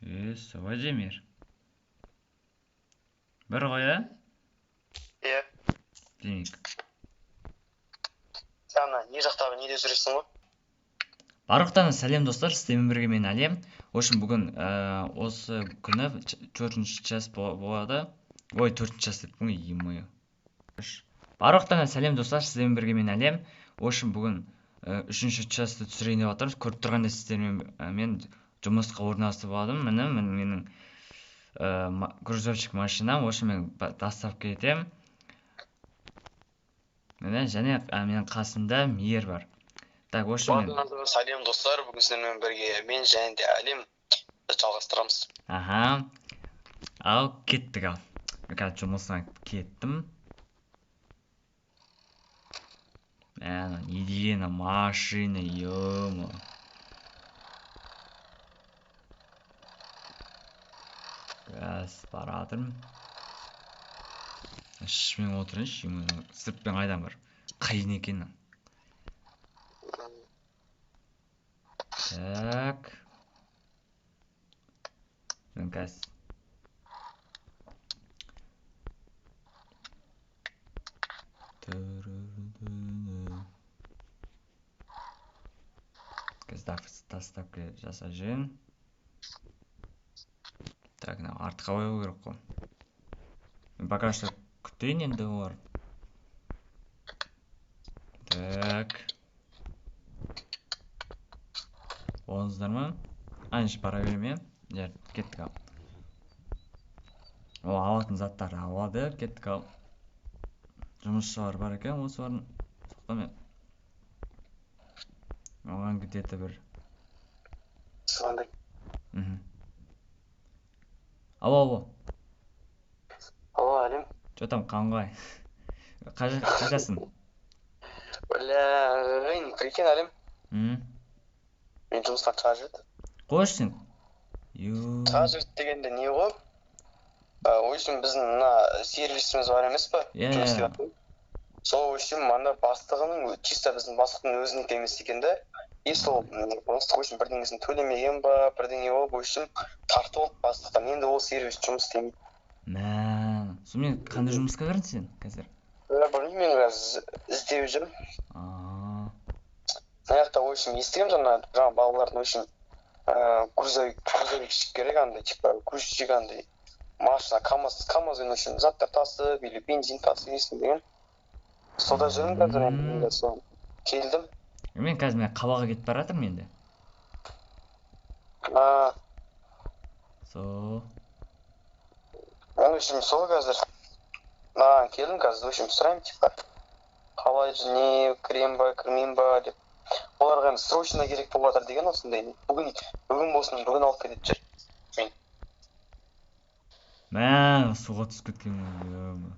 Владимир. Бір ғой, ә? Иә. Демек. Сен ана не жақтағы неде жүресің ғой? Барлықтарыңа сәлем, достар, сіздермен бірге мен Әлем. В общем, бүгін осы күні төртінші час болады. Ой, төртінші час деппін ғой, е-мое. Барлықтарыңа сәлем, достар, сіздермен бірге мен Әлем. В общем, бүгін үшінші часты түсірейін деп жатырмыз. Көріп тұрғандай сіздермен мен жұмысқа орналасып алдым. Міне, менің грузовщик машинам. В общем, мен доставка етемін. Міне, және менің қасымда Мейір бар. Так, в общем, мен Барлығыңызға сәлем, достар. Бүгін сіздермен бірге мен және де Әлем жалғастырамыз. Аха. Ал кеттік ал. Мен қазір жұмысына кеттім. Мә, не деген машина, ё-моё. Қазір баратырмын. Ішімен отырайыншы, ё-моё, сыртпен қайдан бар? Қиын екен. Так. Мен қазір қазір доставка жасап жіберейін. Так, мынау артқа қою керек қой. Мен пока что күтейін енді олар. Так. Болдыңыздар ма? Аншы бара беремін, иә? Иә, кеттік ал. О, алатын заттарды алады, кеттік ал. Жұмысшылар бар екен, осылардың. Тоқта мен. Оған где-то бір. Звондай. Алло, алло. Алло, Әлем. Чё там, қалың? Қайдасың? Бля, прикинь, Әлем. Мен жұмыстан шығарып жіберді. Қойшы сен. Ю. Шығарып жіберді дегенде не ғой? В общем, біздің мына сервисіміз бар емес па? Иә, Жұмыс иә. істеп жатқан. Сол, в общем, ана бастығының, чисто біздің бастықтың өзінікі емес екен да. И сол, бастық, в общем, бірдеңесін төлемеген ба, бірдеңе болып, в общем, тартып алды бастықтан. Енді ол сервис жұмыс істемейді. Мә, сонымен қандай жұмысқа кірдің сен қазір? Білмеймін, мен қазір іздеп жүрмін. Мына жақта, в общем, естігемін жаңа балалардың, в общем, грузовик керек андай, типа, грузчик андай, машина, КамАЗбен, в общем, заттар тасып или бензин тасып есің деген. Сонда жүрмін қазір енді, енді сол келдім. Мен қазір қалаға кетіп бара жатырмын енді. Сол. Мен, в общем, сол қазір маған келдім, қазір, в общем, сұраймын, типа, қалай, не, кірем ба, кірмеймін ба деп. Оларға енді срочно керек болып жатыр деген осындай. Бүгін болсын, бүгін алып кететін жүр. Мен. Мә, суға түсіп кеткен ғой, ё-моё.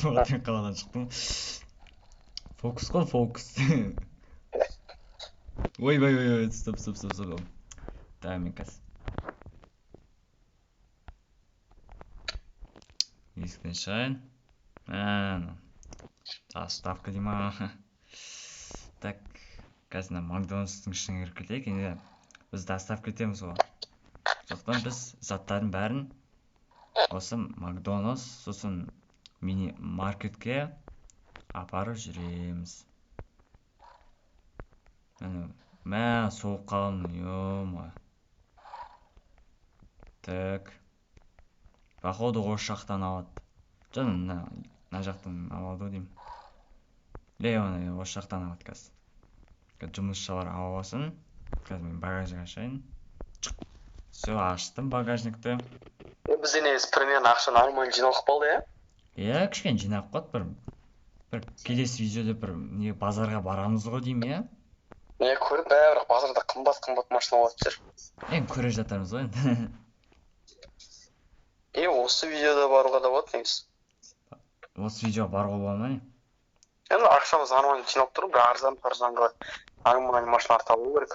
Мен қаладан шықтым. Фокус қой, фокус. Ой, ой, ой, ой, стоп, стоп, стоп, стоп. Так, мен қазір. Есіктен шығайын. Мә, доставка дей ма? Так, қазір мына Макдональдстың ішіне кіріп кетейік. Енді біз доставка етеміз ғой. Сондықтан біз заттардың бәрін осы Макдональдс, сосын мини маркетке апарып жүреміз. Міне, мә, соғып қалдым, ё-моё. Так. Походу осы жақтан алады. Жоқ, мына жақтан алады ғой деймін. Е, оны осы жақтан алады қазір. Қазір жұмысшылар алып алсын. Қазір мен багажник ашайын. Всё, аштым багажникті. Бізде негізі примерно ақша нормально жиналып қалды, иә? Иә, кішкене жиналып қалды. Бір келесі видеода бір не базарға барамыз ғой деймін, иә? Иә, көріп, бәрі базарда қымбат-қымбат машина алып жүр. Енді көре жатармыз ғой енді. Е, осы видеода баруға да болады негізі. Осы видеоға баруға бола ма не? Енді ақшамыз нормально жиналып тұр, бір арзан арзанға нормальный машиналар табу керек.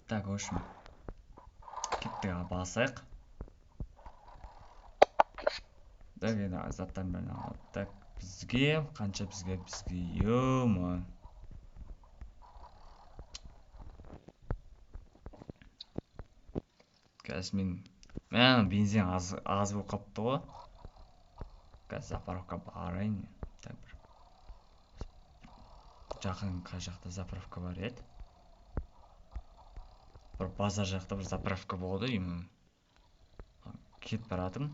Так, в общем, кеттік ал, басайық. Так, енді заттардың бәрін алып. Так, бізге қанша, бізге, ё-моё. Қазір мен мә, бензин аз аз болып қалыпты ғой. Қазір заправка барайын. Так, бір жақын қай жақта заправка бар еді? Бір базар жақта бір заправка болды деймін. Кетіп бара жатырмын.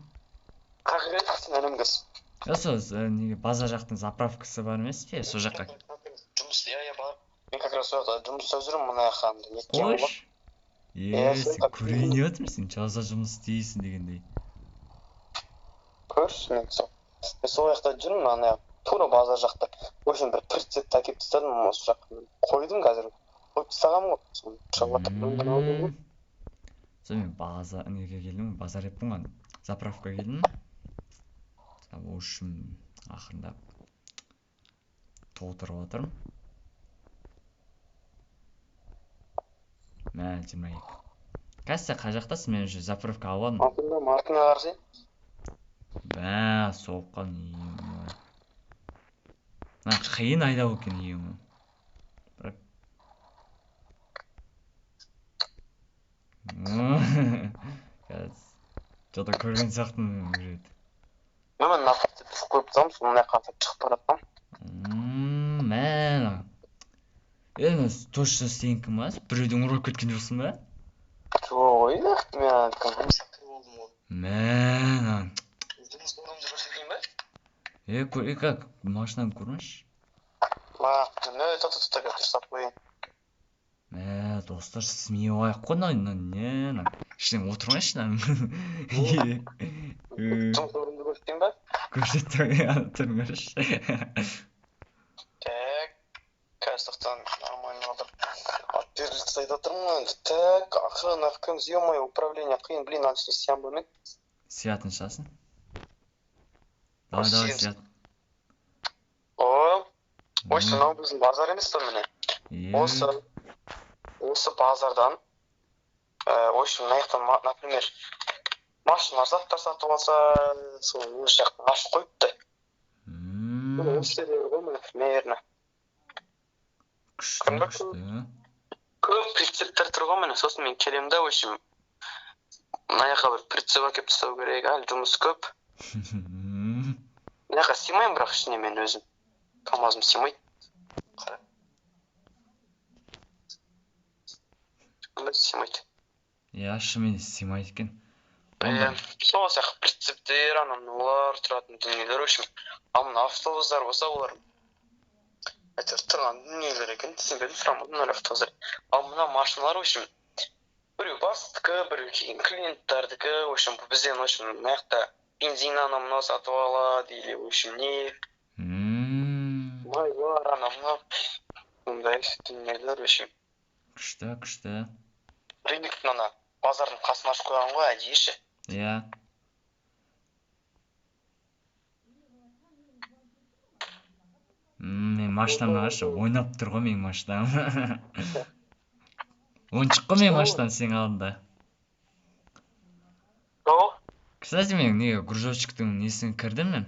Қай жаққа сен, әлем, қазір? Я сол неге, базар жақтың заправкасы бар емес пе, сол жаққа. Жұмыс, иә, бар. Мен как раз сол жақта жұмыс жасап жүрмін, мына жаққа неткен ғой. Қойшы. Иә, Е, сен сен көрейін деп жатырмын, сен жазда жұмыс істейсің дегендей. Көрші, мен сол жақта жүрмін, ана тура базар жақта. В общем, бір прицепті әкеліп тастадым осы жаққа. Қойдым, қазір қойып тастағанмын ғой, соны шығып жатыр. Сол мен базар неге келдім, базар деппін ғой, заправкаға келдім. В общем, ақырындап толтырып жатырмын. Мә, 22. Қазір сен қай жақтасың? Мен уже заправка алып алдым. Артында, артыңа қарасай. Бә, соққан. Мына қиын айдау екен, ё. Бірақ қазір что-то көрген сияқтымын бір рет. Мен мына прицепті қойып тастағанмын, соны мына жаққа шығып бара жатқанмын. Мә, е, мына точно сенікі ма? Біреуден ұрлап кеткен жоқсың ба? Жоқ, ой, мен жұмысқа кіріп алдым ғой. Мә, мына. Жұмыс орнымды көрсетейін ба? Е, е, как машинаны көрмеші. Ма, міне, тоқта, тоқта, қазір дұрыстап қояйын. Мә, достар, смело қой, мына не, мына ішіне отырмайыншы мынаның. Жұмыс орнымды көрсетейін ба? Көрсет, түрін көрші. Так, қазір тоқтан, нормально отырып отверлиться айтып жатырмын ғой енді. Так, ақырын ақырын, ё-моё, управление қиын, блин, ана ішіне сиям ба мен? Сиятын шығасың. Давай, давай, сият. О, осы мынау біздің базар емес па, міне? Осы базардан, в общем, мына жақтан, например, машиналар, заттар сатып алса, соны осы жақтан ашып қойыпты. Осы жерлер ғой, міне, примерно. Күшті, күшті. Көп прицептер тұр ғой, міне. Сосын мен келемін да, в общем, мына жаққа бір прицеп әкеліп тастау керек, әлі жұмыс көп. Мына жаққа сыймаймын, бірақ ішіне мен өзім КамАЗым сыймайды. Қара, сыймайды. Иә, шынымен сыймайды екен. Иә, сол сияқты прицептер, анау мынаулар тұратын дүниелер, в общем. Ал мына автобустар болса, олар әйтеуір тұрған дүниелер екен, түсінбедім, сұрамадым мына автобустар. Ал мына машиналар, в общем, біреу бастікі, біреу келген клиенттардікі, в общем, бізден, в общем, мына жақта бензин, анау мынау сатып алады или, в общем, не майлар, анау мынау, ондай дүниелер, в общем. Күшті, күшті. Рыноктың, ана базардың қасына ашып қойған ғой әдейі ше. Иә. Мен машинамды қарашы, ойнап тұр ғой менің машинам. Ойыншық қой менің машинам сенің алдында. О. Кстати, мен не, грузовичктің несіне кірдім мен.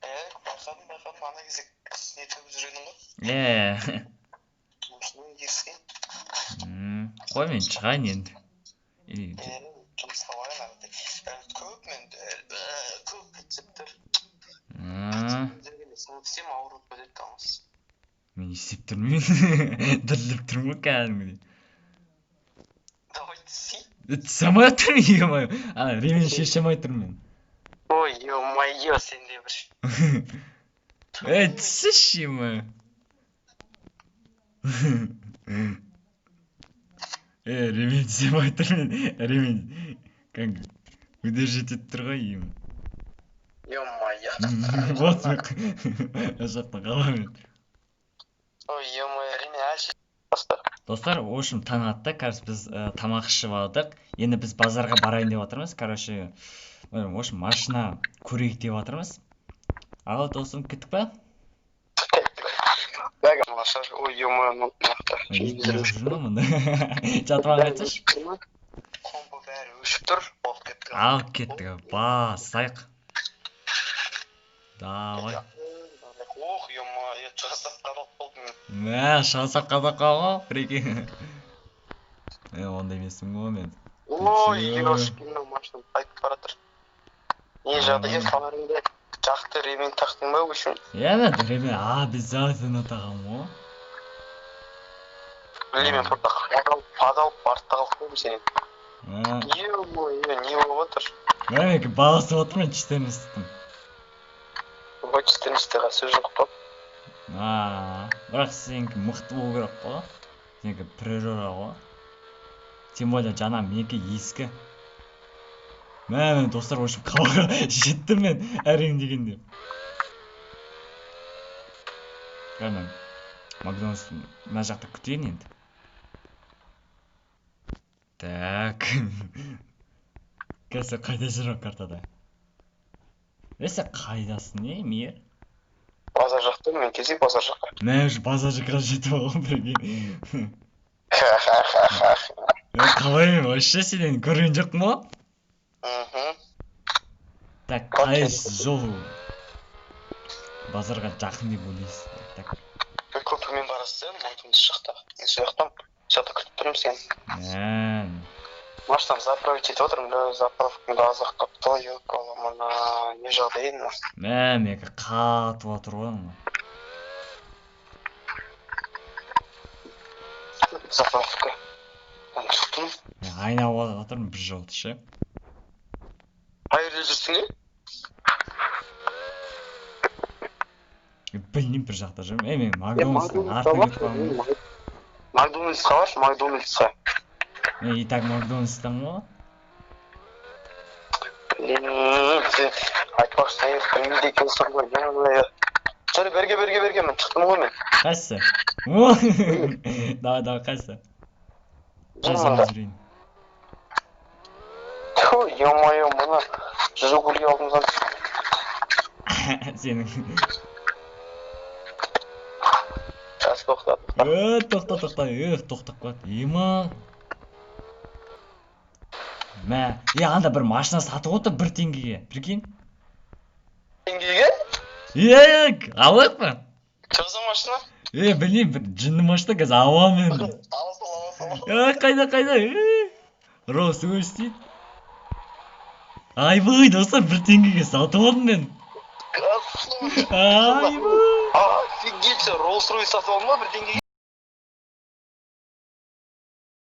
Е, байқадым, байқадым, ана кезде не төгіп жүргенің ғой. Е. Машинаның есігін. Қой, мен шығайын енді. Или Е, жұмысқа барайын ары. Көп мен көп прицептер. Совсем ауырып кетеді КамАЗ. Мен не істеп тұрмын? Дірілдеп тұрмын ғой кәдімгідей. Давай, түси. Түсе алмай жатырмын, ё-моё. Ана ремень шеше алмай тұрмын мен. Ой, ё-моё, сенде бір. Ей, түсші, ё-моё. Е, ремень түсе алмай тұрмын мен. Ремень кәдімгі выдержать етіп тұр ғой, ё. Ё-моё. Вот мен мына жақта қаламын мен. Ой, ё-моё, ремень әлі баста. Достар, в общем, таң атты. Қазір біз тамақ ішіп алдық. Енді біз базарға барайын деп жатырмыз. Короче, в общем, машина көрейік деп жатырмыз. Ал, досым, кеттік па? Ой, ё-моё, мына жақта. Жүр ма мұнда? Жатып алып айтсайшы. Комбо бәрі өшіп тұр. Болып кеттік. Ал, кеттік, басайық. Давай. Ох, ё-моё, шығасап қадалып қалдым. Мә, шығасап қадалып қалған ғой, прикинь. Е, ондай емеспін ғой мен. Ой, Е. ёшкин, машина қайтып бара жатыр. Не жағдай, фонарыңды жақты, ремень тақтың ба, в общем? Иә, мен ремень обязательно тағамын ғой. Білмеймін, мен просто падалып артта қалып қойдым сенен. А, Е, не болып жатыр? Мен басып отырмын 14-тің. Ой, 14-ға сөз жоқ қой. А, бірақ сенікі мықты болу керек қой. Сенікі приора ғой. Тем более жаңа, менікі ескі. Мә, мен, достар, в общем, қалаға жеттім мен әрең дегенде. Кәдімгі Макдональдс мына жақта күтейін енді. Так. Қазір қайда жүр картада? Е, сен қайдасың, е, Мейір? Базар жақта мен, келсек базар жаққа. Мә, уже базар жаққа жетіп алғанмын, прикинь. Е, қалай, мен вообще сенен көрген жоқпын ғой. Так, қайсы жол базарға жақын деп ойлайсыз? Так. Көпірмен барасың сен, Макдональдс жақта. Мен сол жақтан, сол жақта күтіп тұрмын сені. Мә, Машинаны заправить етіп отырмын да, заправкамда аз ақ қалыпты ғой, ёкала, мына не жағдай енді? Мә, менікі қатып жатыр ғой ана. Заправка. Шықтым. Мен айналып жатырмын бір жолды ше. Қай жерде жүрсің, е? Білмеймін, бір жақта жүрмін. Е, мен Макдональдстың артына кетіп қалдым ғой. Макдональдсқа баршы, Макдональдсқа. Мен и так Макдональдстамын ғой. Блин, сен айтпақшы, сен білмейді екенсің ғой, ё-моё. Жүр, берге, берге, берге, мен шықтым ғой мен. Қайсысы? О, давай, давай, қайсысы? Жүр Қайсысына мында. жүрейін? Тьфу, ё-моё, мына Жигули алдымыздан. Сенің. Сейчас, тоқта, тоқта. Э, тоқта, тоқта, э, тоқтап қалады. Ема. Мә, е, анда бір машина сатып отыр бір теңгеге. Прикинь? Теңгеге? Е, алайық па? Что за машина? Е, білмеймін, бір жынды машина, қазір аламын енді. Ала сал, ала сал. Е, қайда, қайда? Е, Роллс Ройс дейді. Айбай, достар, бір теңгеге сатып алдым мен. Красавчик. Айбай. Офигеть, сен Роллс Ройс сатып алдың ба бір теңгеге?